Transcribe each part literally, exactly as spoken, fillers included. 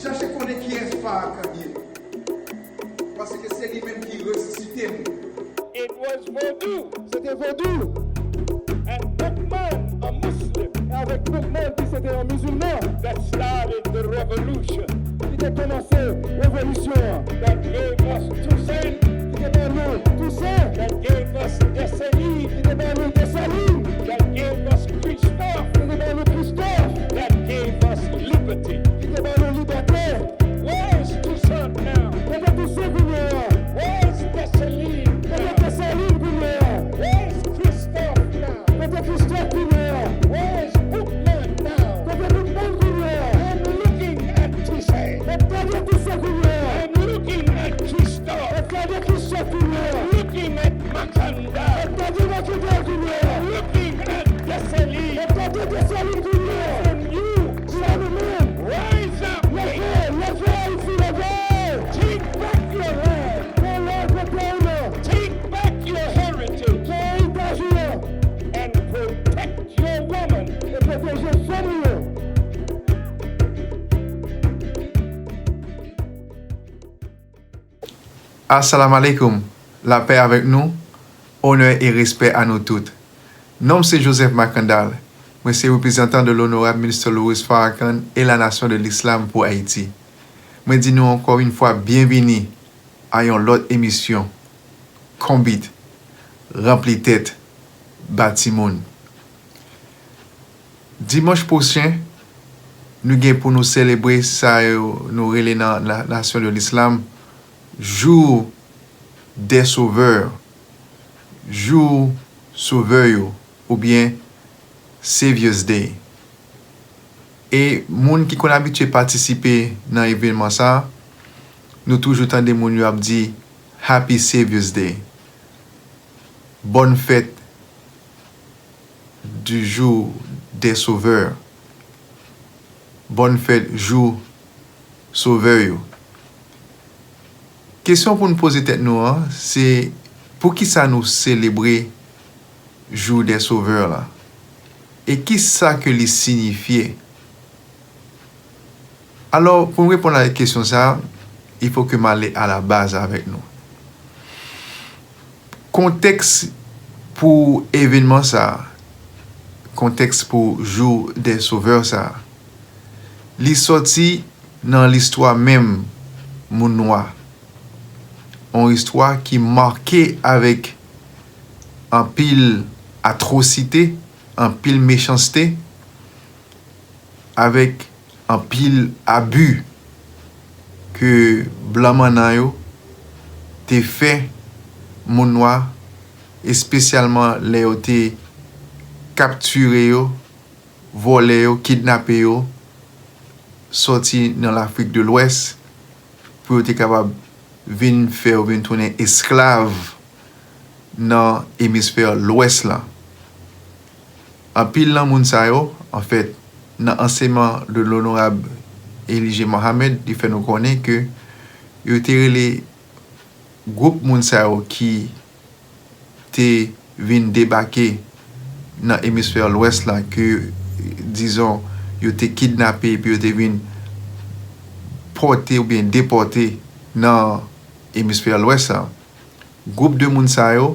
Chache konnen kiyès Farrakhan ye. Paske se li menm ki resisite m. It was Vodou Se te vodou and Boukman, a Muslim, e avèk Boukman ki se te yon mizilman that started the revolution, ki te kòmanse revolisyon an, that gave us Toussaint, ki te ban nou Tousen, that gave us Dessalines, ki te ban nou Desalin, that gave us Christophe, ki te ban nou Kristòf, that gave us liberty. Ki te ban nou libète. Where is Toussaint now? Kote Tousen kounye a? Where is Dessalines Kote now? Desalin kounye a? Where is Christophe now? Kote Kristòf kounye a? Where is Boukman now? Kote Boukman kounye a? I'm looking at Toussaint. Mwen gade Tousen kounye a. I'm looking at Christophe. Mwen gade Kristòf kounye a. I'm looking at Macondo. Mwen gade Makandal kounye a. I'm looking at Dessalines. Mwen gade Desalin kounye a. And you Jodi a nou menm. rise up. Leve, leve Ayiti, leve. Take back your land. Pran laj nan peyi w nan. Take back your heritage. Pran eritaj ou an. And protect your woman. E pwoteje fanm ou yo. Assalamu alaikum. Lapè avèk nou. Onè e respè a nou tout. Non m se Joseph Makandal. Mwen se reprezantan de l'honorable Minister Louis Farrakhan et la Nation de l'Islam pour Haïti. Mwen di nou ankò yon fwa byenvini a yon lòt emisyon Konbit, Ranpli Tèt, Ba Timoun. Dimanch pwochen, nou gen pou nou selebre sa yo nou rele nan la Nation de l'Islam Jour des Sauveurs, Jou Sovè yo, oubyen Saviour's Day. E moun ki konn abitye patisipe nan evènman sa, nou toujou tande moun yo ap di Happy Saviour's Day. Bonne fête du jour des sauveurs. Bonne fête jou sovè yo. Kesyon pou n poze tèt nou an, se poukisa nou selebre Jou dè Sovè la? E kisa ke li siyifye? Alò, pou n reponn a kesyon sa a, il faut que m ale à la base avèk nou. Kontèks pou evènman sa a, kontèks pou Jou dè Sovè sa a, li sòti nan listwa menm moun nwa. Yon istwa ki make avèk anpil atwosite, anpil mechanste, avèk anpil abi ke blan mannan yo te fè moun nwa, espesyalman lè yo te kaptire yo, vòlè yo, kidnape yo, sòti nan Lafrik de Lwès, pou yo te kapab vin fè yo vin tounen esklav nan emisfè lwès la. Anpil nan moun sa yo, anfèt, nan ansèyman de l'honorable Elijah Muhammad, li fè nou konnen ke yo te rele gwoup moun sa yo ki te vin debake nan emisfè lwès la, ke, dizon, yo te kidnape epi yo te vin pòte oubyen depòte nan emisfè lwès la. Gwoup de moun sa yo,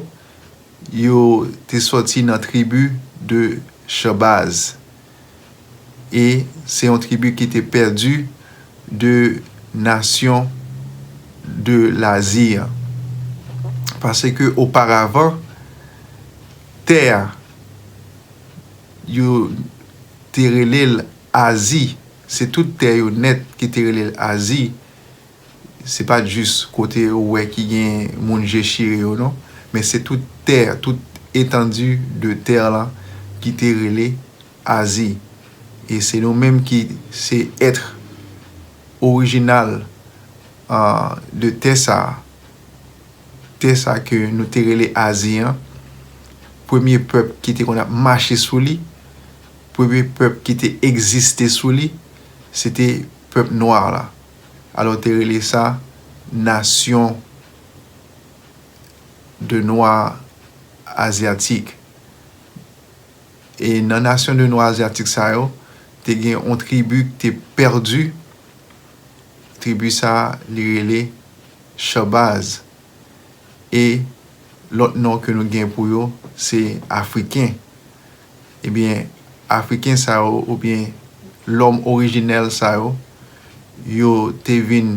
yo te sòti nan tribi de Chambaz. E se yon tribi ki te pèdi de nasyon de Lazi an. Paske oparavan, tè a, yo te rele l Azi. Se tout tè yo nèt ki te rele l Azi. Se pa jis kote ou wè ki gen moun je chire yo non, men se tout tè, tout etandi de tè la ki te rele Azi. E se nou menm ki se èt orijinal, a, de tè sa a. Tè sa ke nou te rele Azi an, premye pèp ki te konn ap mache sou li, premye pèp ki te egziste sou li, se te pèp nwa la. Alò, te rele sa nasyon de nwa azyatik. E nan nasyon de nwa azyatik sa yo, te gen yon tribi ki te pèdi tribi sa a, li rele Chanbaz. E lòt non ke nou gen pou yo, se Afriken. Ebyen, Afriken sa yo, oubyen lòm orijinèl sa yo, yo te vin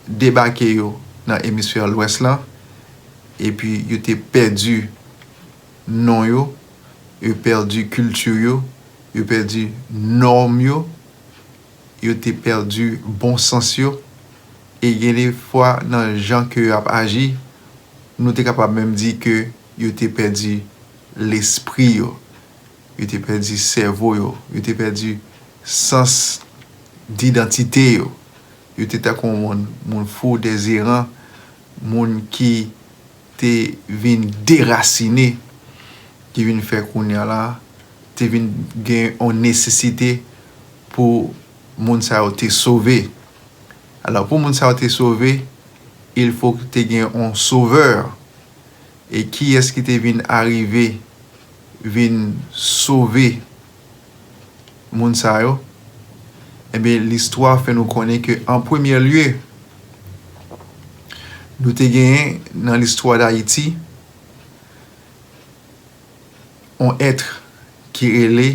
debake yo nan emisfè lwès lan, epi yo te pèdi non yo, yo pèdi kilti yo, yo pèdi nòm yo, yo te pèdi bon sans yo, e gen de fwa nan jan ke yo ap aji, nou te kapab menm di ke yo te pèdi lespri yo, yo te pèdi sèvo yo, yo te pèdi sans didantite yo. Yo te tankou yon moun, moun fou, dèzeran, moun ki te vin derasine, ki vin fè kounye a la, te vin gen yon nesesite pou moun sa yo te sove. Alò, pou moun sa yo te sove, il fo te gen yon sovè. E kiyès ki te vin arive, vin sove moun sa yo? Ebyen, listwa fè nou konnen ke, an premye lye, nou te genyen nan listwa Dayiti, yon èt ki rele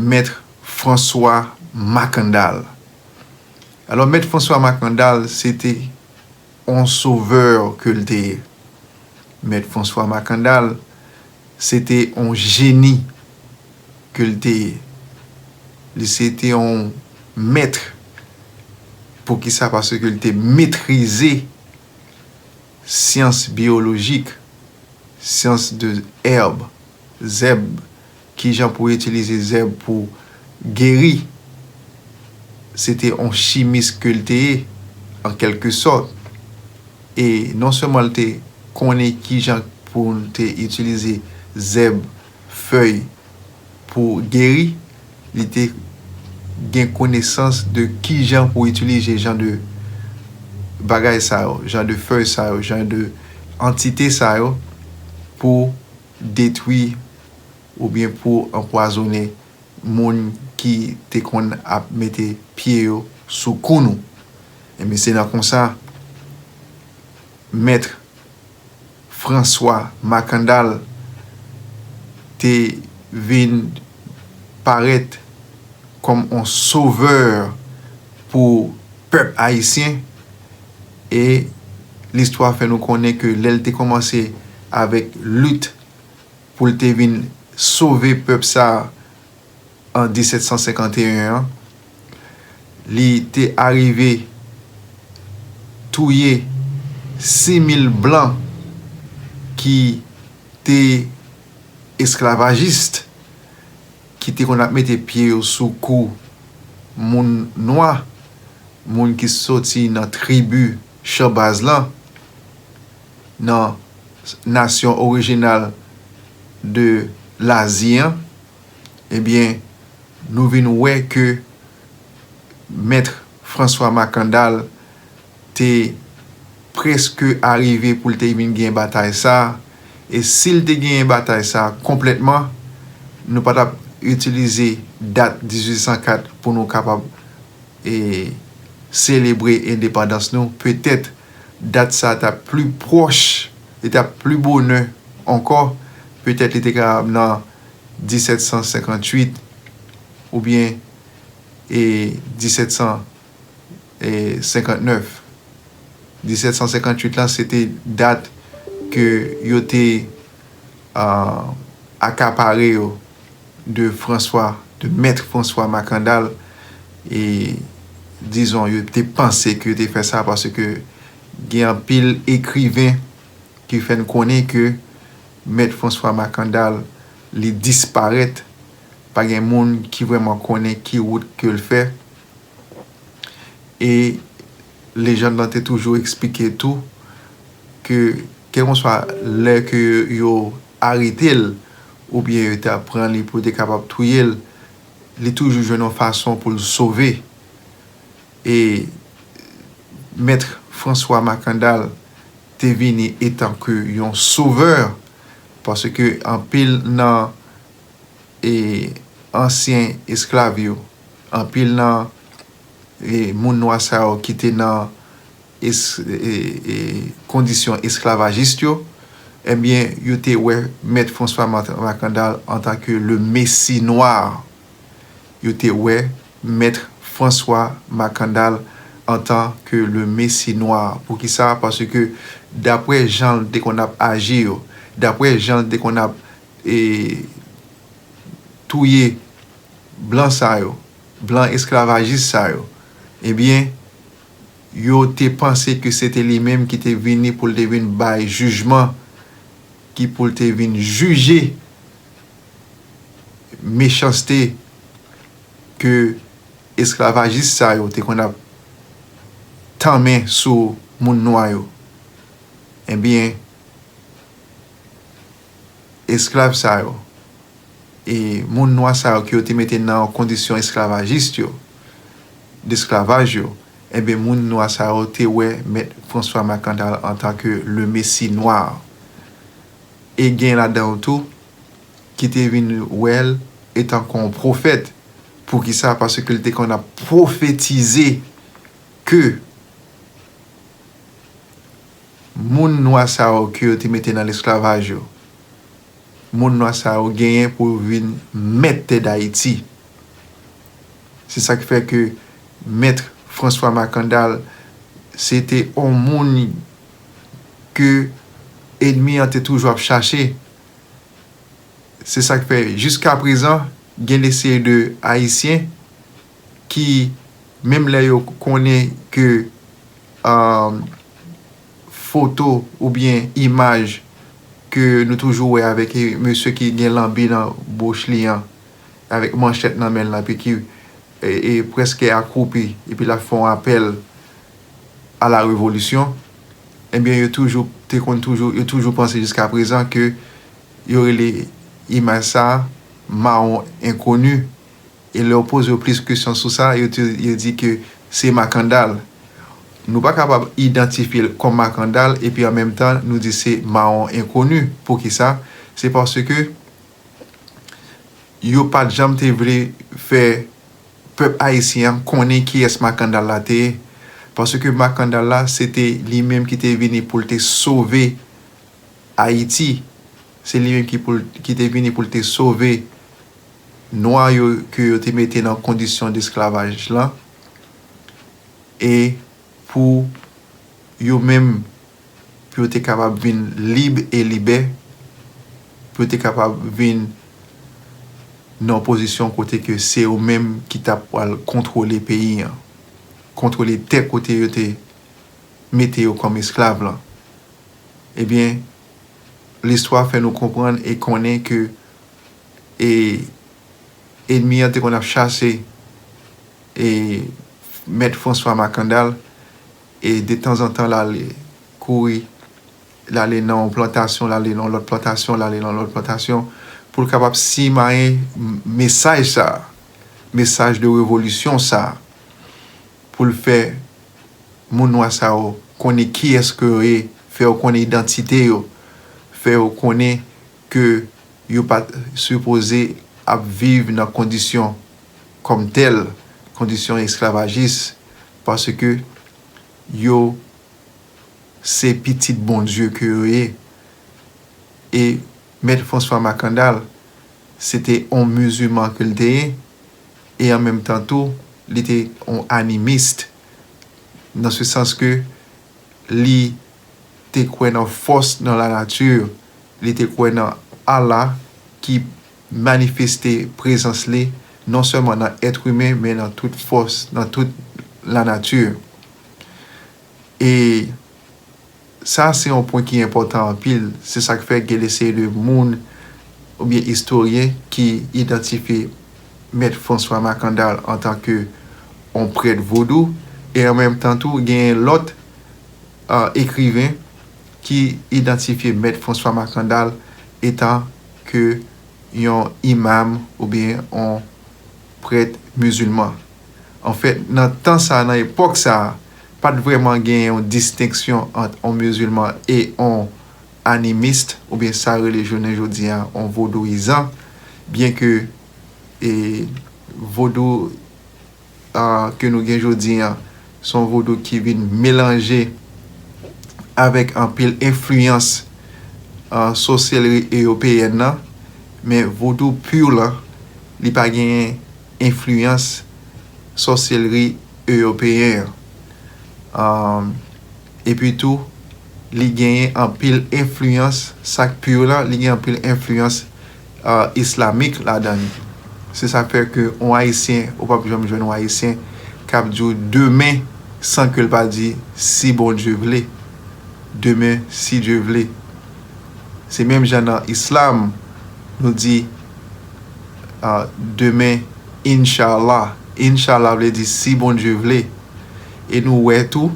Mèt François Makandal. Alò, Mèt François Makandal, se te yon sovè ke l te ye. Mèt François Makandal, se te yon jeni ke l te ye. Li se te yon mèt. Poukisa? Paske l te metrize syans biyolojik, syans de herb, zèb, kijan pou itilize zèb pou geri. Se te yon chimis ke l te ye, an kèlke sòt. E non sèlman l te konnen kijan pou l te itilize zèb, fèy, pou geri, li te gen konesans de kijan pou itilize jan de bagay sa yo, jan de fèy sa yo, jan de antite sa yo pou detwi oubyen pou anpwazonnen moun ki te konn ap mete pye yo sou kou nou. Ebyen, se nan konsa, Mèt François Makandal te vin parèt kòm yon sovè pou pèp ayisyen, e listwa fè nou konnen ke lè l te kòmanse avèk lit pou l te vin sove pèp sa a an disèt san senkanteyen an, li te arive touye sis mil blan ki te esklavajis, ki te konn ap mete pye yo sou kou moun nwa, moun ki soti nan tribi Chanbaz lan, nan nasyon orijinal de Lazi an. Ebyen, nou vin wè ke Mèt François Makandal te prèske arive pou l te vin gen batay sa a. E si l te genyen batay sa a konplètman, nou pa t ap itilize dat dizuit san kat pou nou kapab, e, selebre endepandans nou. Petèt dat sa a t ap pli pwòch, li t ap pli bonè ankò. Petèt li te kapab nan disèt san senkantuit oubyen, e, disèt san senkantnèf. Disèt san senkantuit lan, se te dat ke yo te, a, akapare yo de François, de Mèt François Makandal, e, dizon, yo te panse ke yo te fè sa paske gen anpil ekriven ki fè n konnen ke Mèt François Makandal, li disparèt, pa gen moun ki vrèman konnen ki wout ke l fè. E lejann lan te toujou eksplike tou ke kèlkeswa lè ke yo arete l oubyen yo ta pran li pou yo te kapab touye l, li toujou jwenn yon fason pou l sove. E Mèt François Makandal te vini etanke yon sovè, paske anpil nan, e, ansyen esklav yo, anpil nan e, moun nwa sa yo ki te nan es, e, e, kondisyon esklavajis yo, ebyen, yo te wè Mèt François Mat-, Makandal antanke le Messie noir. Yo te wè Mèt François Makandal antanke le Messie noir. Poukisa? Paske daprè jan l te konn ap aji yo, daprè jan l te konn ap, e, touye blan sa yo, blan esklavajis sa yo, ebyen, yo te panse ke se te li menm ki te vini pou l te vin bay jijman, ki pou l te vin jije mechanste ke esklavajis sa yo te konn ap tanmen sou moun nwa yo. Ebyen, esklav sa yo, e moun nwa sa yo ke yo te mete nan kondisyon esklavajis yo, desklavaj yo, ebyen, moun nwa sa yo te wè Mèt François Makandal antanke le Messie noir. E gen ladan yo tou ki te vin wè l etan kon pwofèt. Poukisa? Paske l te konn ap pwofetize ke moun nwa sa yo ke yo te mete nan lesklavaj yo, moun nwa sa yo genyen pou yo vin mèt tè Dayiti. Se sa k fè ke Mèt François Makandal, se te yon moun ke ènmi an te toujou ap chache. Se sa k fè, jiskaprezan, gen de seri de Ayisyen ki, menm lè yo konnen ke, um, foto oubyen imaj ke nou toujou wè avèk, e, mesye ki gen lanbi nan bouch li an, avèk manchèt nan men l lan, epi ki, e, e, prèske akwoupi, epi l ap fè yon apèl à la révolution, ebyen, yo toujou te konn toujou, yo toujou panse jiskaprezan ke yo rele imaj sa a mawon enkoni. E lè yo poze yo plis kesyon sou sa, yo te, yo di ke se Makandal. Nou pa kapab idantifye l kòm Makandal epi an menm tan nou di se mawon enkoni. Poukisa? Se paske yo pa t janm te vle fè pèp ayisyen an konnen kiyès Makandal la te ye. Paske Makandal la, se te li menm ki te vini pou l te sove Ayiti. Se li menm ki pou l, ki te vini pou l te sove nwa yo ke yo te mete nan kondisyon desklavaj lan. E pou yo menm, pou yo te kapab vin lib e libè, pou yo te kapab vin nan yon pozisyon kote ke se yo menm ki t ap pral kontwole peyi an, kontwole tè kote yo te mete yo kòm esklav lan. Ebyen, listwa fè nou konprann e konnen ke, e, ènmi an te konn ap chache, e, Mèt François Makandal, e detanzantan l ale kouri, l ale nan yon plantasyon, l ale nan yon lòt plantasyon, l ale nan yon lòt plantasyon, pou l kapab simaye m-, mesaj sa a, mesaj de revolisyon sa a, pou l fè moun nwa sa yo konnen kiyès ke yo ye, fè yo konnen idantite yo, fè yo konnen ke yo pa t sipoze ap viv nan kondisyon kòm tèl, kondisyon esklavajis, paske yo se pitit Bondye ke yo ye. E Mèt François Makandal, se te yon mizilman ke l te ye, e an menm tan tou, li te yon animist, nan se sans ke li te kwè nan fòs nan lanati, li te kwè nan Allah ki manifeste prezans li non sèlman nan èt imen, men nan tout fòs, nan tout lanati. E sa, se yon pwen ki enpòtan anpil. Se sa k fè gen de seri de moun oubyen istoryen ki idantifye Mèt François Makandal antanke yon prèt vodou, e an menm tan tou, gen lòt, a, ekriven ki idantifye Mèt François Makandal etan ke yon imam oubyen yon prèt mizilman. Anfèt, nan tan sa a, nan epòk sa a, pa t vrèman gen yon distenksyon ant yon mizilman e yon animist, oubyen sa rele jounen jodi a yon vodouyizan, byenke, e, vodou ke nou gen jodi an, se yon vodou ki vin melanje avèk anpil enfliyans sòsèlri ewopeyèn nan, men vodou pur lan, li pa genyen enfliyans sòsèlri ewopeyen an. Epi tou, li genyen anpil enfliyans, sa k pur lan, li gen anpil enfliyans islamik ladan li. Se sa k fè ke yon Ayisyen, ou p ap janm jwenn yon Ayisyen k ap di w demen san ke l pa di si Bondye vle. Demen, si Dye vle. Se menm jan nan islam, nou di demen, inshallah. Inshallah vle di si Bondye vle. E nou wè tou,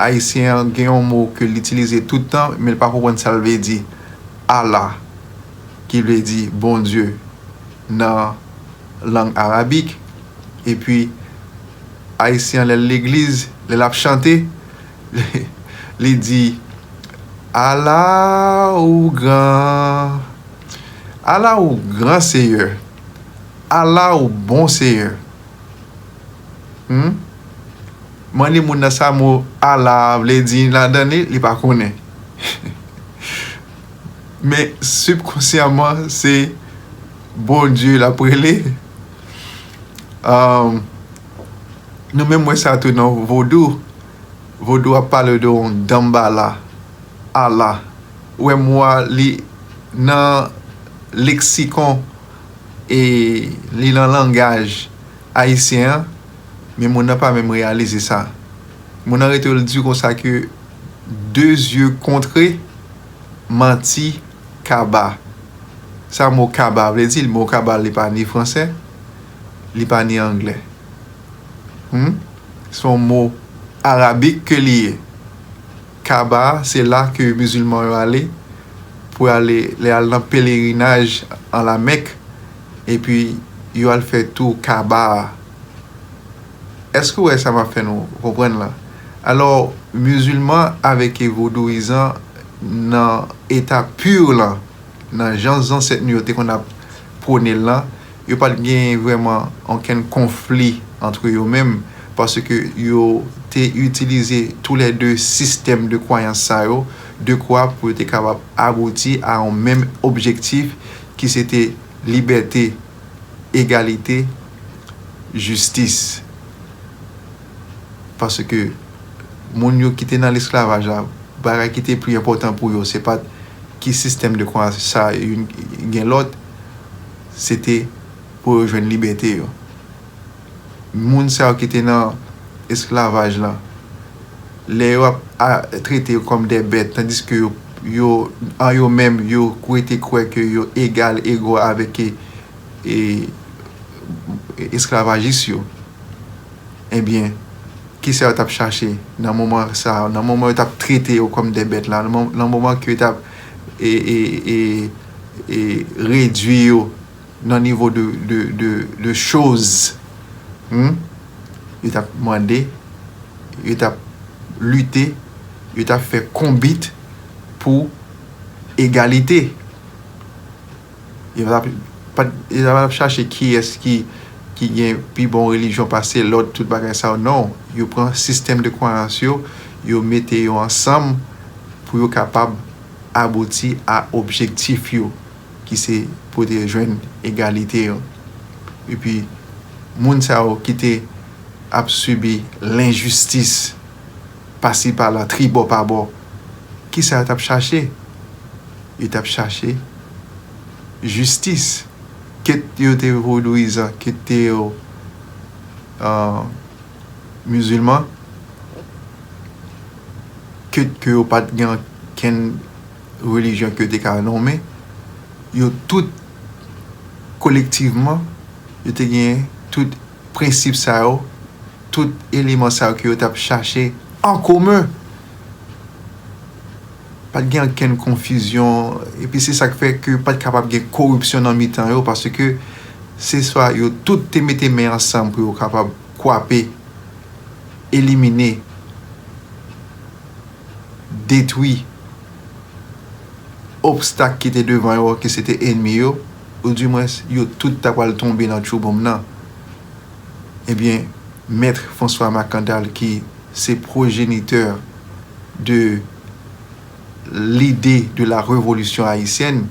Ayisyen an gen yon mo ke l itilize tout tan, men l pa konprann sa l vle di. Allah, ki vle di Bondye nan lang arabik. Epi, Ayisyen an, lè l legliz, lè l ap chante, li di, Allah ou gran, Allah ou gran Seyè, Allah ou bon Seyè. Hmm? Mande moun nan sa mo Allah vle di ladan li, li pa konnen. Men sibkonsyaman, se Bondye l ap rele. Nou menm wè sa tou nan vodou. Vodou ap pale de yon Dambala, Allah. Ou wè mo a li nan leksikon e li nan langaj ayisyen an, men moun nan pa menm reyalize sa. Moun nan rete l di konsa ke de zye kontre, manti, kaba. Sa mo kaba vle di? Mo kaba li pa ni fransè, li pa ni anglè. Hmm? Se yon mo arabik ke li ye. Kaba, se la ke mizilman yo ale pou ale, lè al nan pelerinaj an Lamèk, epi yo al fè tou kaba a. Èske w wè sa m ap fè nou konprann la? Alò, mizilman avèk vodouyizan nan eta pur lan, nan jan zansèt nou yo te konn ap pwone l lan, yo pa t gen vrèman okenn konfli antre yo menm, paske yo te itilize toulède sistèm de kwayans sa yo, de kwa pou yo te kapab abouti a yon menm objektif ki se te libète, egalite, jistis. Paske moun yo ki te nan lesklavaj la, bagay ki te pli enpòtan pou yo, se pa t ki sistèm de kwayans sa youn gen lòt, se te pou yo jwenn libète yo. Moun sa yo ki te nan esklavaj la, lè yo ap trete yo kòm de bèt, tandiske yo, yo, an yo menm, yo rete kwè ke yo egal, ego avèk e, e, esklavajis yo. Ebyen, kisa yo t ap chache nan moman sa a? Nan moman yo t ap trete yo kòm de bèt la, nan moman ke yo t ap e, e, e, e redui yo nan nivo de, de, de, de choz, hmm? Yo t ap mande, yo t ap lite, yo t ap fè konbit pou egalite. Yo pa t ap, pa t, yo pa t ap chache kiyès ki, ki gen pi bon relijyon pase lòt, tout bagay sa yo. Non, yo pran sistèm de kwayans yo, yo mete yo ansanm pou yo kapab abouti a objektif yo, ki se pou te jwenn egalite yo. Epi, moun sa yo ki te ap sibi lenjistis pasi pala, tribò pabò, kisa yo t ap chache? Yo t ap chache jistis. Kit yo te vodouyizan, kit te yo mizilman, kit ke yo pa t gen okenn relijyon ke yo te ka nonmen, yo tout kolektivman, yo te gen tout prensip sa yo, tout eleman sa yo ke yo t ap chache an komen. Pa t gen okenn konfizyon, epi se sa k fè ke pa t kapab gen koripsyon nan mitan yo, paske se swa yo tout te mete men ansanm pou yo kapab kwape, elimine, detwi obstak ki te devan yo, ke se te ènmi yo, oudimwens yo tout ta pral tonbe nan tchoubonm nan. Ebyen, Mèt François Makandal, ki se projenitè de l'idée de la révolution haïtienne,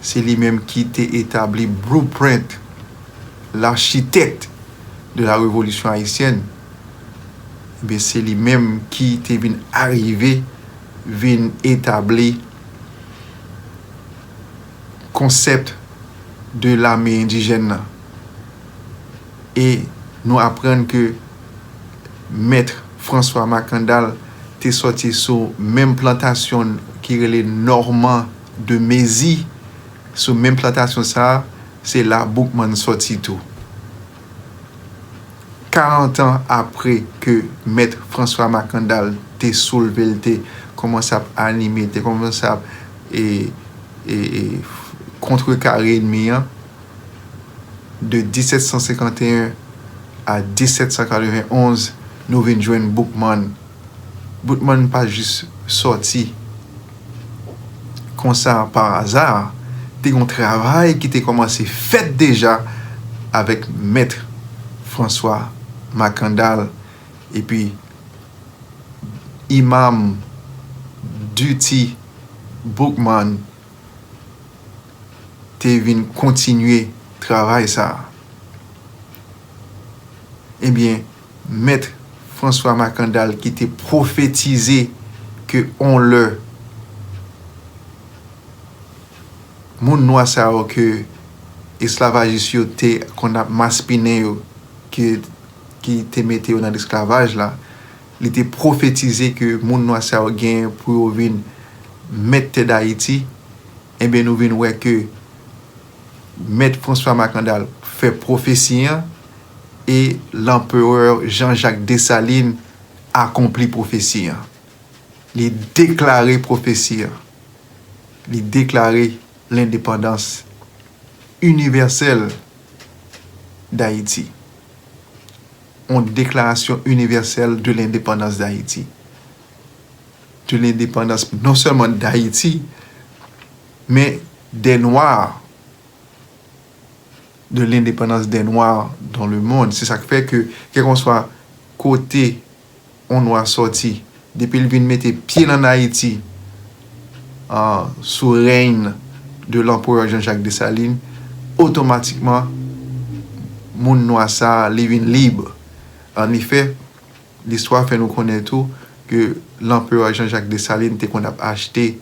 se li menm ki te etabli blueprint, l'architecte de la révolution haïtienne. Ebyen, se li menm ki te vin arive, vin etabli konsèp de lame endijèn nan. E nou aprann ke Mèt François Makandal te sòti sou menm plantasyon ki rele Normand de Mézy. Sou menm plantasyon sa a, se la Boukman sòti tou. Karant an apre ke Mèt François Makandal te soulve, l te kòmanse ap anime, te kòmanse ap e, e, e, kontrekare ènmi an, de disèt san senkanteyen a disèt san katrevenonz, nou vin jwenn Boukman. Boukman pa jis sòti konsa pa aza, te gen yon travay ki te kòmanse fèt deja avèk Mèt François Makandal, epi Imam Duty Boukman te vin kontinye travay sa a. Ebyen, Mèt François Makandal ki te pwofetize ke on lè moun nwa sa yo ke esklavajis yo te konn ap maspinen yo, ke, ki te mete yo nan lesklavaj la, li te pwofetize ke moun nwa sa yo gen pou yo vin mèt tè Dayiti. Ebyen, nou vin wè ke Mèt François Makandal fè pwofesi an e Lanperè Jean-Jacques Dessalines akonpli pwofesi an. Li deklare pwofesi an. Li deklare lendepandans inivèsèl Dayiti. Yon deklarasyon inivèsèl de lendepandans Dayiti. De lendepandans non sèlman Dayiti, men dè Nwa, de lendepandans dè Nwa dans le monde. Se sa k fè ke, kèlkeswa kote yon nwa sòti, depi l vin mete pye l ann Ayiti, ah, sou rèy de Lanperè Jean-Jacques Dessalines, otomatikman, moun nwa sa a, li vin lib. Annefè, listwa fè nou konnen tou ke Lanperè Jean-Jacques Dessalines te konn ap achte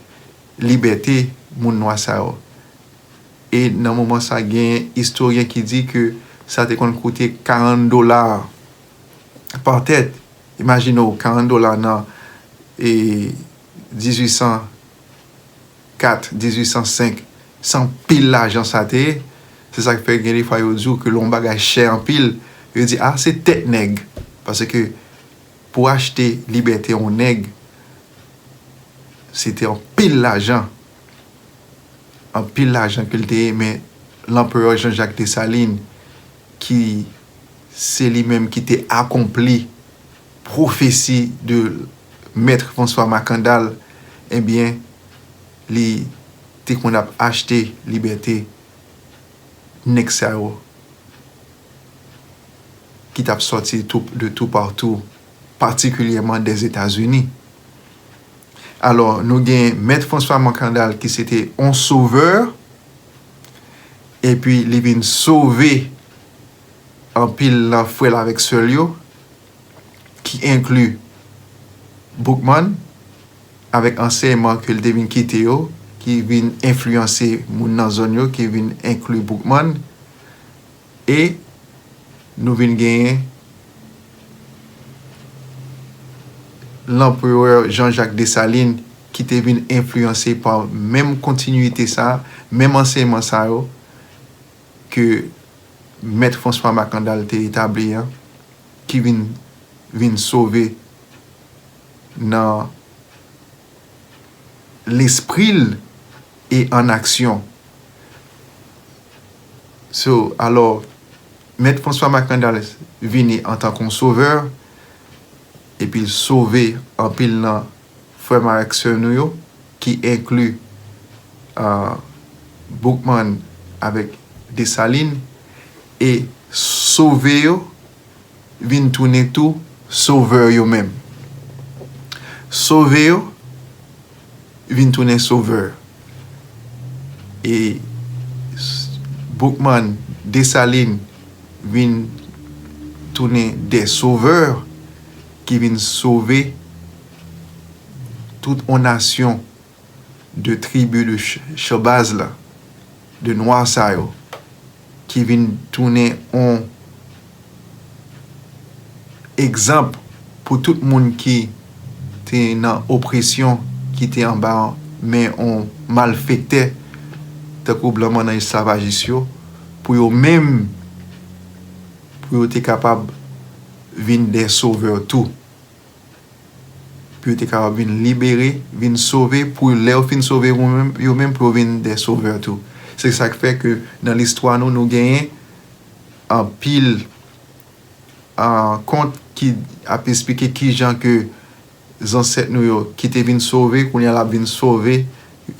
libète moun nwa sa yo. E nan moman sa, gen istoryen ki di ke sa te konn koute karant dola pa tèt. Imajine w, karant dola nan, e, dizuit san kat, dizuit san senk, se anpil lajan sa te ye. Se sa k fè gen de fwa yo di w ke lè yon bagay chè anpil, yo di, "A, se tèt nèg." Paske pou achte libète yon nèg, se te anpil lajan. Anpil lajan ke l te ye, men Lanperè Jean-Jacques Dessalines, ki se li menm ki te akonpli pwofesi de Mèt François Makandal, ebyen, li te konn ap achte libète nèg sa yo ki t ap sòti tou, de toupatou, patikilyèman Dèzetazini. Alò, nou gen Mèt François Makandal ki se te yon sovè, epi li vin sove anpil nan frè l avèk sè l yo, ki enkli Boukman, avèk ansèyman ke l te vin kite yo, ki vin enfliyanse moun nan zòn yo, ki vin enkli Boukman, e nou vin genyen Lanperè Jean-Jacques Dessalines, ki te vin enfliyanse pa menm kontinwite sa, menm ansèyman sa yo, ke Mèt François Makandal te etabli an, ki vin, vin sove nan lespri l e an aksyon. So, alò, Mèt François Makandal vini antanke yon sovè, epi l sove anpil nan frè m avèk sè nou yo, ki enkli, ah, Boukman avèk Desalin, e sove yo vin tounen tou sovè yo menm. Sove yo vin tounen sovè. E Boukman, Desalin vin tounen de sovè ki vin sove tout yon nasyon de tribi de Ch-, Chanbaz la, de nwa sa yo, ki vin tounen yon egzanp pou tout moun ki te nan opresyon, ki te anba men yon malfektè, tankou blan mannan esklavajis yo, pou yo menm, pou yo te kapab vin de sovè tou. Pou yo te kapab vin libere, vin sove, pou lè yo fin sove yo menm, yo menm pou yo vin de sovè tou. Se sa k fè ke nan listwa nou, nou genyen anpil, ah, kont ki ap esplike kijan ke zansèt nou yo ki te vin sove, kounye a l ap vin sove,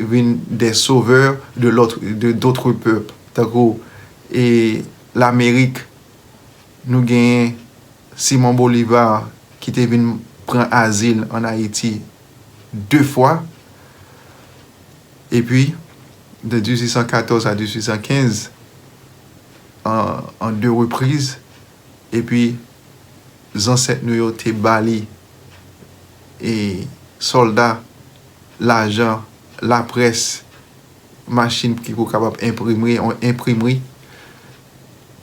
vin de sovè de lòt, de dòt pèp. Tankou, e, Lamerik, nou genyen Simon Bolivar ki te vin pran azil ann Ayiti de fwa. Epi, de dizuit san katòz a dizuit san kenz, an, an de repriz, epi zansèt nou yo te ba li, e, sòlda, lajan, laprès, machin ki pou kapab enprime, yon enprimri,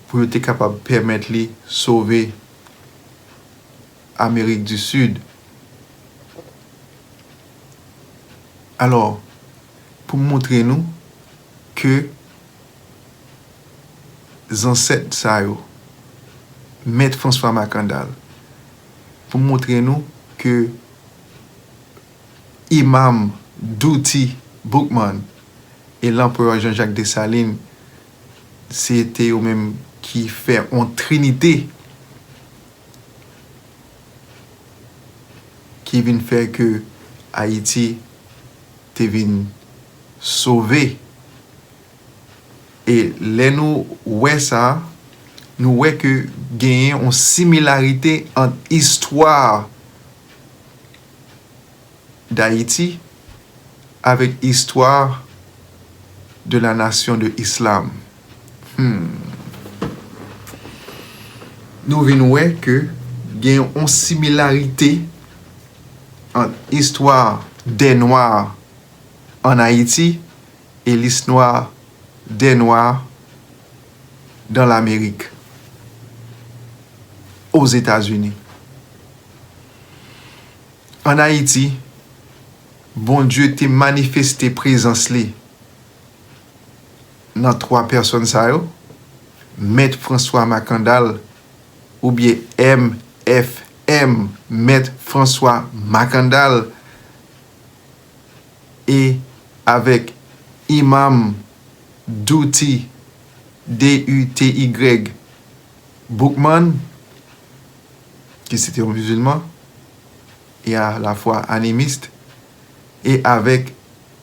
pou yo te kapab pèmèt li sove Amerik di Sid. Alò, pou m montre nou ke zansèt sa yo, Mèt François Makandal, pou m montre nou ke Imam Dutty Boukman e Lanperè Jean-Jacques Dessalines, se te yo menm ki fè yon trinite ki vin fè ke Ayiti te vin sove. E lè nou wè sa, nou wè ke genyen yon similarite ant istwa Dayiti avèk istwa de la nasyon de Islam. Hmm. Nou vin wè ke gen yon similarite ant istwa dè nwa ann Ayiti e listwa dè nwa dan Lamerik, Ozetazini. Ann Ayiti, Bondye te manifeste prezans li nan twa pèsòn sa yo, Mèt François Makandal, oubyen M F M, Mèt François Makandal, e avèk Imam Dutty, D U T Y, Boukman, ki se te yon mizilman, e a la fwa animis, e avèk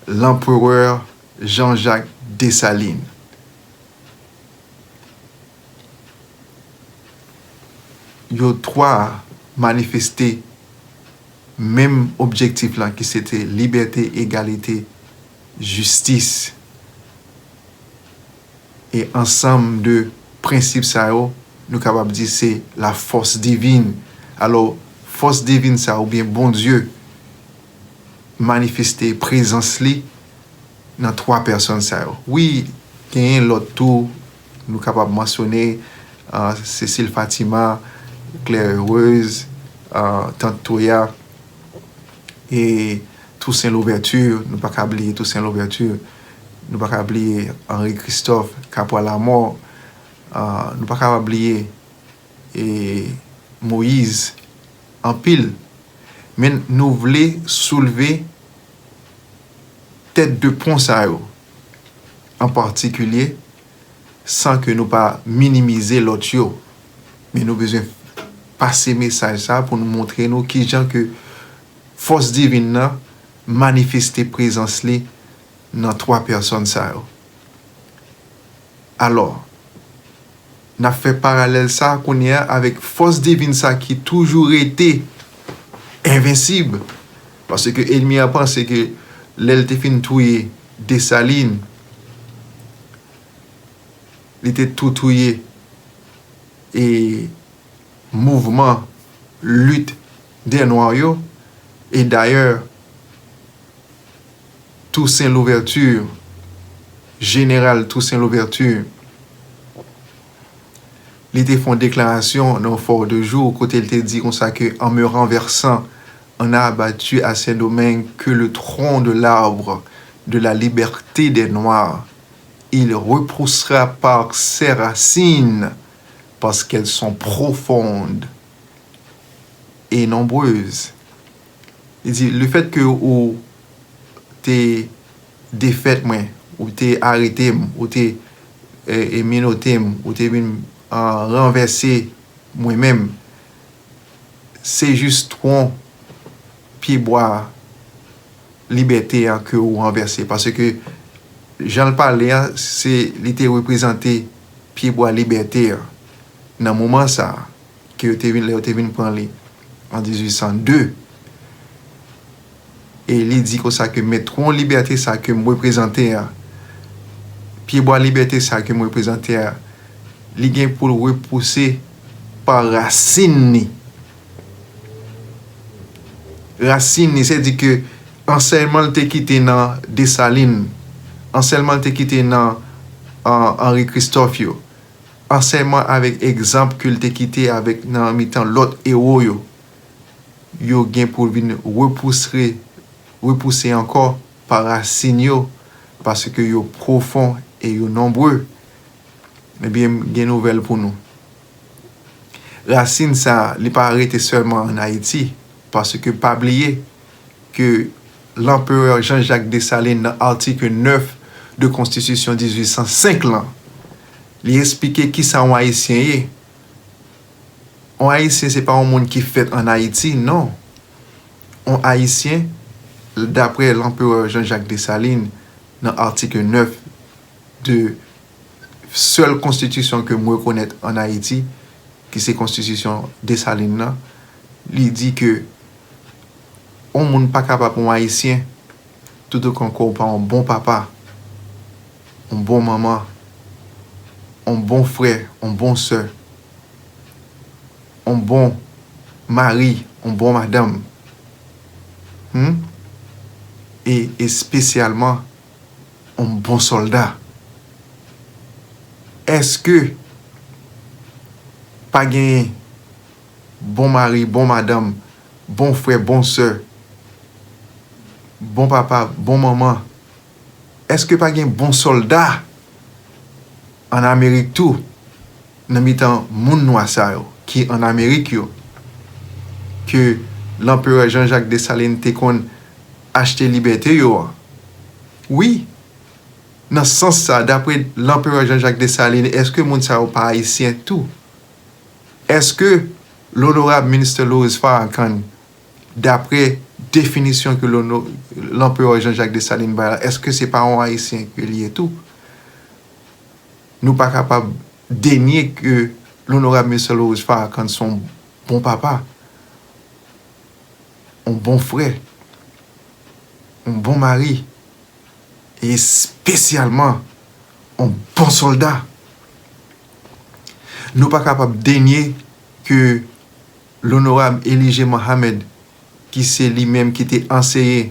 Lanperè Jean-Jacques Dessalines. Yo twa manifeste menm objektif la, ki se te libète, egalite, jistis. E ansanm de prensip sa yo, nou kapab di se la fòs divin. Alò, fòs divin sa oubyen Bondye manifeste prezans li nan twa pèsòn sa yo. Wi, genyen lòt tou, nou kapab mansyone, ah, Cécile Fatima, Claire Heureuse, ah, Tant Toya, e Toussaint Louverture, nou pa ka bliye Toussaint Louverture, nou pa ka bliye Henri Christophe, Capra Lamort, ah, nou pa ka bliye, e, Moïse, anpil. Men nou vle soulve tèt de pon sa yo, an patikilye, san ke nou pa minimize lòt yo. Men nou bezwen pase mesaj sa pou nou montre nou kijan ke fòs divin nan manifeste prezans li nan twa pèsòn sa yo. Alò, N ap fè paralèl sa kounye a avèk fòs divin sa ki toujou rete envensib. Paske ènmi a panse ke lè l te fin touye Desalin, li te tou touye e mouvman lit dè nwa yo. E dayè, Toussaint Louverture, jeneral Toussaint Louverture, li te fè yon deklarasyon nan Fort de Joux kote l te di konsa ke en me renversant, on a abattu à Saint-Domingue que le tronc de l'arbre de la liberté des Noirs, il repoussera par ses racines, parce qu'elles sont profondes et nombreuses. Li di, le fait que ou te defèt mwen, ou te arete m, ou te e, e menote m, ou te vin a, ranvèse mwen menm, se jis twon pyebwa libète a ke ou ranvèse. Paske jan l pale a, se li te reprezante pyebwa libète a nan moman sa a, ke yo te vin, lè yo te vin pran li an dizuit san de. E li di konsa ke men twon libète sa ke m reprezante a, pyebwa libète sa ke m reprezante a, li gen pou l repouse pa rasin ni. Rasin ni, se di ke ansèyman l te kite nan Desalin, ansèyman l te kite nan, an, Henri Christophe yo, ansèyman avèk egzanp ke l te kite avèk nan mitan lòt ewo yo, yo gen pou vin repouse, repouse ankò pa rasin yo, paske yo pwofon e yo nonbre. Ebyen, m gen nouvèl pou nou. Rasin sa, li pa rete sèlman ann Ayiti, paske pa bliye ke Lanperè Jean-Jacques Dessalines, nan atik nèf de Konstitisyon dizuit san senk lan, li esplike kisa yon Ayisyen ye. Yon Ayisyen se pa yon moun ki fèt ann Ayiti, non. Yon Ayisyen, daprè Lanperè Jean-Jacques Dessalines, nan atik nèf de sèl konstitisyon ke m rekonèt ann Ayiti, ki se konstitisyon Desalin nan, li di ke yon moun pa kapab yon Ayisyen toutotan ke w pa yon bon papa, yon bon manman, yon bon frè, yon bon sè, yon bon mari, yon bon madanm, hmm? E espesyalman, yon bon sòlda. Èske pa genyen bon mari, bon madanm, bon frè, bon sè, bon papa, bon manman? Èske pa gen bon sòlda ann Amerik tou, nan mitan moun nwa sa yo ki ann Amerik yo, ke Lanperè Jean-Jacques Dessalines te konn achte libète yo an? Wi, nan sans sa, daprè Lanperè Jean-Jacques Dessalines, èske moun sa yo pa ayisyen tou? Èske Lonorab Minister Louis Farrakhan, daprè definisyon ke Lanperè Jean-Jacques Dessalines bay la, èske se pa yon ayisyen ke li ye tou? Nou pa kapab denye ke Lonorab Minister Louis Farrakhan se yon bon papa, yon bon frè, yon bon mari, e espesyalman yon bon sòlda. Nou pa kapab denye ke Lonorab Elijah Muhammad, ki se li menm ki te anseye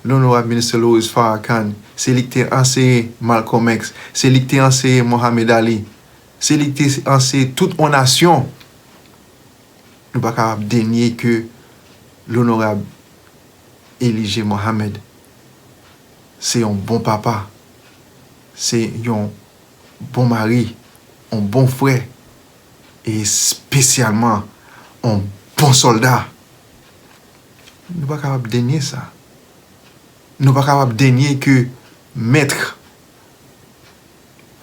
Lonorab Minister Louis Farrakhan, se li ki te anseye Malcolm X, se li ki te anseye Muhammad Ali, se li ki te anseye tout yon nasyon. Nou pa kapab denye ke Lonorab Elijah Muhammad se yon bon papa, se yon bon mari, yon bon frè, e espesyalman yon bon sòlda. Nou pa kapab denye sa. Nou pa kapab denye ke Mèt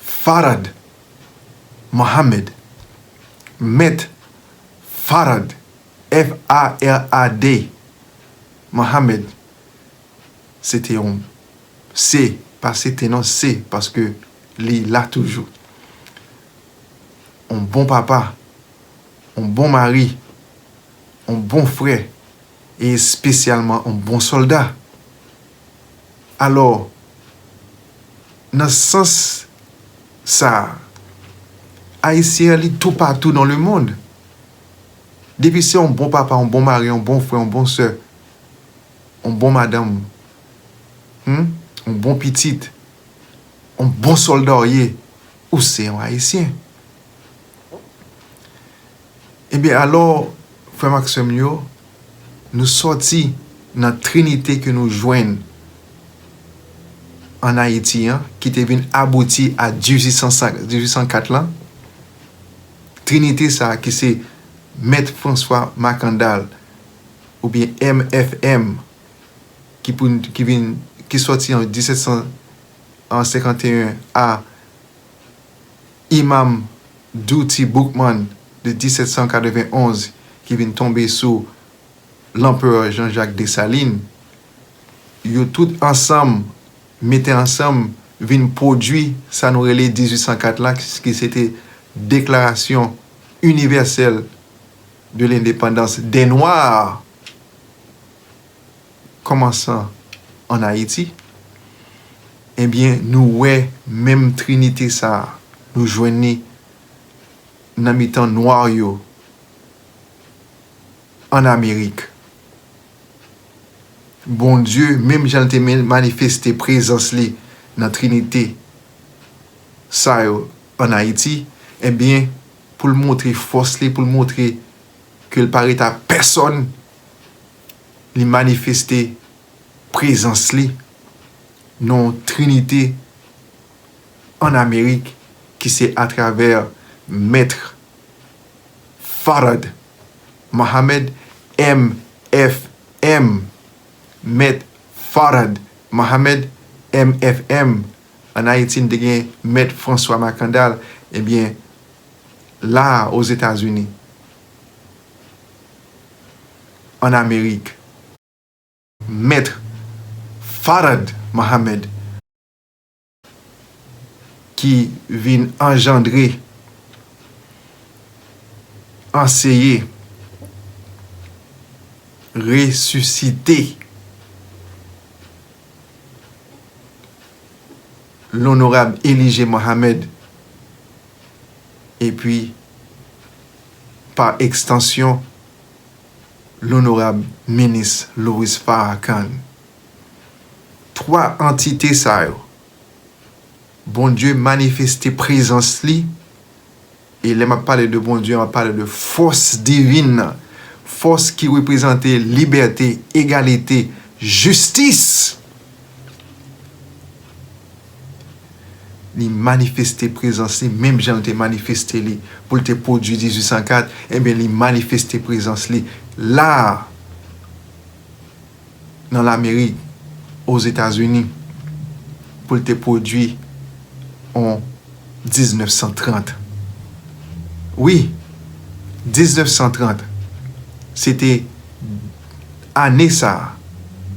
Farad Muhammad, Mèt Farad, F A R A D, Muhammad, se te yon, se, pa se te non, se, paske li la toujou. yon bon papa, yon bon mari, yon bon frè, e espesyalman yon bon sòlda. Alò, nan sans sa a, Ayisyen an li toupatou dans le monde. Depi se yon bon papa, yon bon mari, yon bon frè, yon bon sè, yon bon madanm, hmm, yon bon pitit, yon bon sòlda w ye, ou se yon Ayisyen. Ebyen, alò, frè m ak sè m yo, nou sòti nan trinite ke nou jwenn ann Ayiti an, ki te vin abouti a dizuit san kat lan. Trinite sa a ki se Mèt François Makandal, oubyen M F M, ki pou n, ki vin, ki sòti an disèt san senkanteyen a Imam Dutty Boukman de disèt san katrevenn onz ki vin tonbe sou Lanperè Jean-Jacques Dessalines, yo tout ansanm, mete ansanm, vin pwodui sa nou rele dizuit san kat la, ki se te Déclaration Universelle de l'Indépendance des Noirs, kòmansan ann Ayiti. Ebyen, nou wè menm trinite sa a, nou jwenn li nan mitan nwa yo ann Amerik. Bondye, menm jan l te men-, manifeste prezans li nan trinite sa yo ann Ayiti, ebyen, pou l montre fòs li, pou l montre ke l pa ret a pèsòn, li manifeste prezans li nan yon trinite ann Amerik ki se atravè Mèt Farad Mohamed, M F M. Mèt Farad Mohamed, M F M. Ann Ayiti, n te gen Mèt François Makandal. Ebyen, la a, Ozetazini, ann Amerik, Mèt Farad Mohamed, ki vin anjandre, anseye, resisite Lonorab Elie Mohamed, epi, pa ekstansyon, Lonorab Minis Louis Farrakhan. Twa antite sa yo, Bondye manifeste prezans li, e lè m ap pale de Bondye, m ap pale de fòs divin nan, fòs ki reprezante libète, egalite, jistis. Li manifeste prezans li, menm jan l te manifeste li pou l te pwodui dizuit san kat, ebyen, li manifeste prezans li la a, nan Lamerik, Ozetazini, pou l te pwodui an diznèf san trant. Wi, diznèf san trant, se te ane sa a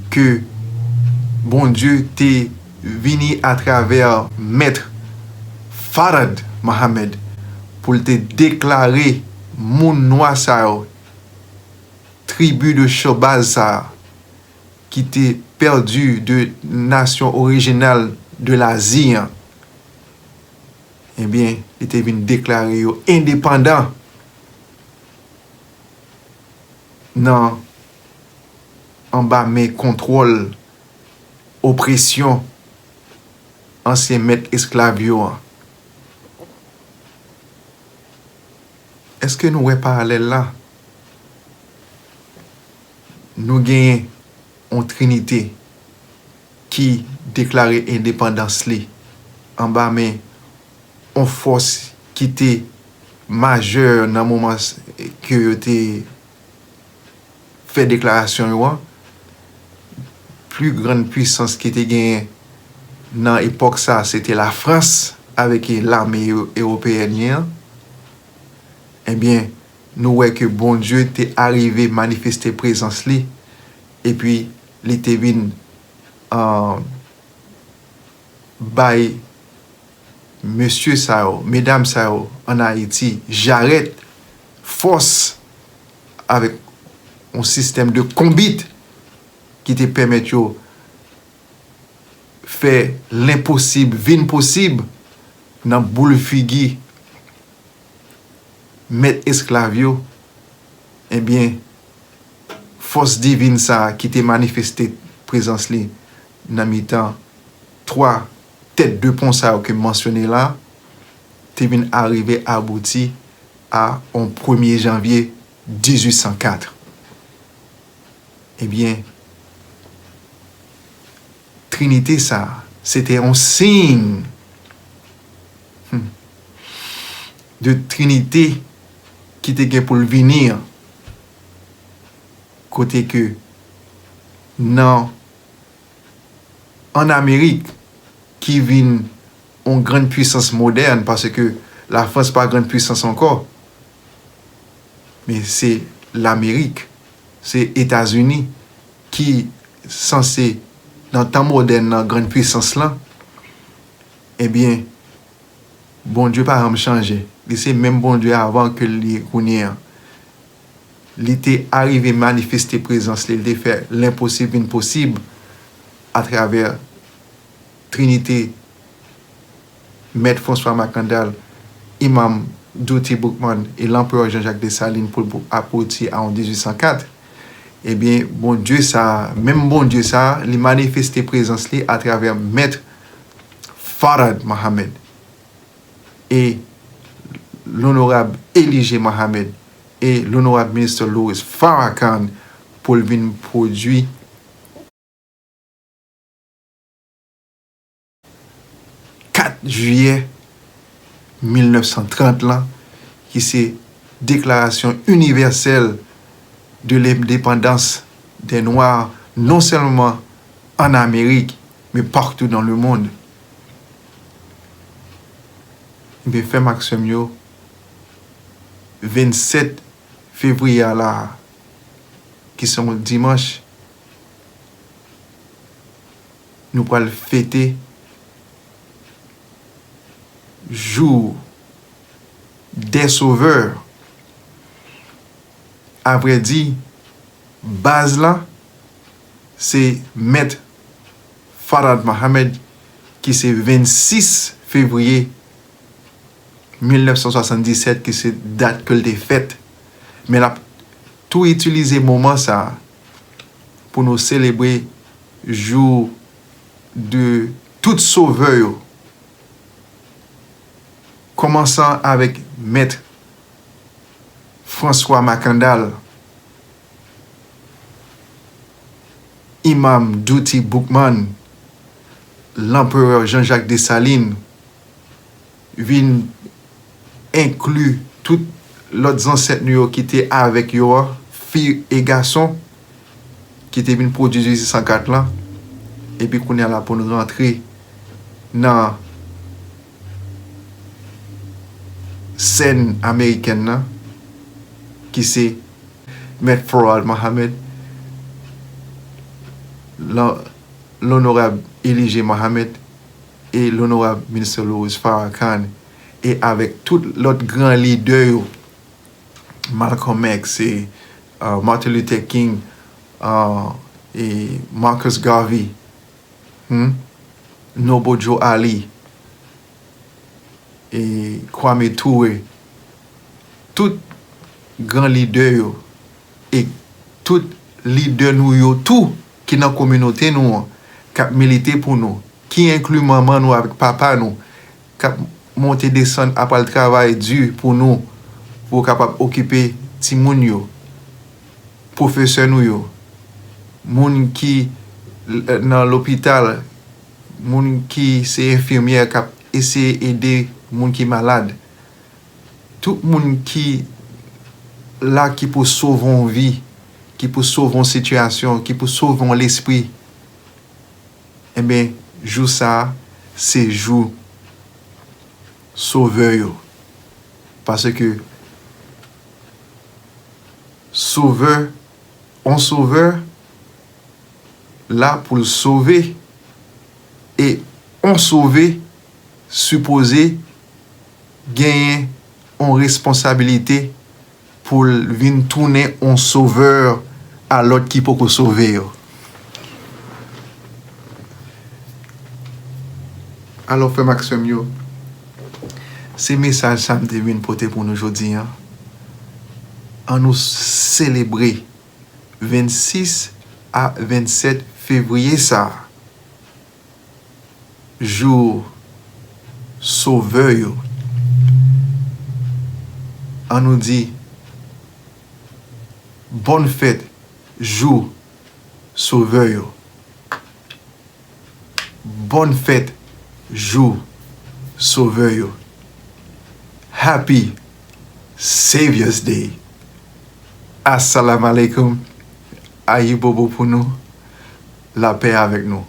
ke Bondye te vini atravè Mèt Farad Mohamed pou l te deklare moun nwa sa yo, tribi de Shobaz sa a, ki te pèdi de nasyon orijinal de Lazi an, ebyen, li te vin deklare yo endepandan nan anba men kontwòl, opresyon ansyen mèt esklav yo an. Èske nou wè paralèl la? Nou genyen yon trinite ki deklare endepandans li anba men yon fòs ki te majè nan moman s-, ke yo te fè deklarasyon yo an. Pli grann pwisans ki te genyen nan epòk sa a, se te Lafrans avèk lame ewo-, ewopeyèn li an. Ebyen, nou wè ke Bondye te arive manifeste prezans li, epi li te vin, ah, bay mesye sa yo, medam sa yo ann Ayiti jarèt fòs avèk yon sistèm de konbit ki te pèmèt yo fè lenposib vin posib nan boul figi mèt esklav yo, ebyen, fòs divin sa a ki te manifeste prezans li nan mitan twa tèt de pon sa yo ke m mansyone la, te vin arive abouti a on premye janvye dizuit san kat. Ebyen, Trinite sa a, se te yon siy, hmm, de Trinite ki te gen pou l vini an. Kote ke nan, ann Amerik, ki vin yon grann pwisans modèn, paske Lafrans pa grann pwisans ankò, men se Lamerik, se Etazini ki sanse nan tan modèn nan grann pwisans lan, ebyen, Bondye pa janm chanje. Li se menm Bondye avan ke li ye kounye a. Li te arive manifeste prezans li, li te fè lenposib vin posib atravè Trinite Mèt François Makandal, Imam Dutty Boukman e Lanperè Jean-Jacques Dessalines pou, pou abouti a yon dizuit san kat. Ebyen, Bondye sa a, menm Bondye sa a, li manifeste prezans li atravè Mèt Farad Mohamed e Lonorab Elijah Mohamed e Lonorab Minister Louis Farrakhan pou l vin pwodui kat jiyè mil nèf san trant lan, ki se Deklarasyon Inivèsèl de Lendepandans dè Nwa, non sèlman ann Amerik, men partou dans le monde. Ebyen, frè m ak sè m yo, vennsèt fevriye a la a, ki se yon dimanch, nou pral fete Jour des Sauveurs. Avrèdi, baz la, se Mèt Farad Mohamed, ki se vennsis fevriye mil nèf san swasanndisèt, ki se dat ke l te fèt. Men n ap tou itilize moman sa a pou nou selebre jou de tout sovè yo, kòmansan avèk Mèt François Makandal, Imam Dutty Boukman, Lanperè Jean-Jacques Dessalines, vin enkli tout lòt zansèt nou yo ki te avèk yo a, fi e gason, ki te vin pwodui dizuit san kat lan. Epi kounye a la pou n rantre nan sèn amerikèn nan, ki se Mèt Farad Mohamed, Lon-, Lonorab Elijah Mohamed e Lonorab Minister Louis Farrakhan, e avèk tout lòt gran lidè yo, Malcolm X e, uh, Martin Luther King, uh, e Marcus Garvey, hmm? Noble Joe Ali, e Kwame Ture, tout gran lidè yo, e tout lidè nou yo tou ki nan kominote nou an, k ap milite pou nou, ki enkli manman nou avèk papa nou, k ap monte desann, ap al travay di pou nou, pou yo kapab okipe timoun yo, pwofesè nou yo, moun ki l-, nan lopital, moun ki se enfimyè k ap eseye ede moun ki malad. Tout moun ki la ki pou sove yon vi, ki pou sove yon sitiyasyon, ki pou sove yon lespri, enben, jou sa a, se jou sovè yo. Paske sovè, yon sovè la pou l sove, e yon sove sipoze genyen yon responsabilite pou l vin tounen yon sovè a lòt ki poko sove yo. Alò, frè m ak sè m yo, se mesaj sa m te vin pote pou nou jodi a. Ann nou selebre vennsis a vennsèt fevriye sa a, jou Sovè yo. Ann nou di, bòn fèt jou Sovè yo. Bòn fèt jou Sovè yo. Happy Savior's Day. Assalamu alaikum. Ayibobo pou nou. Lapè avèk nou.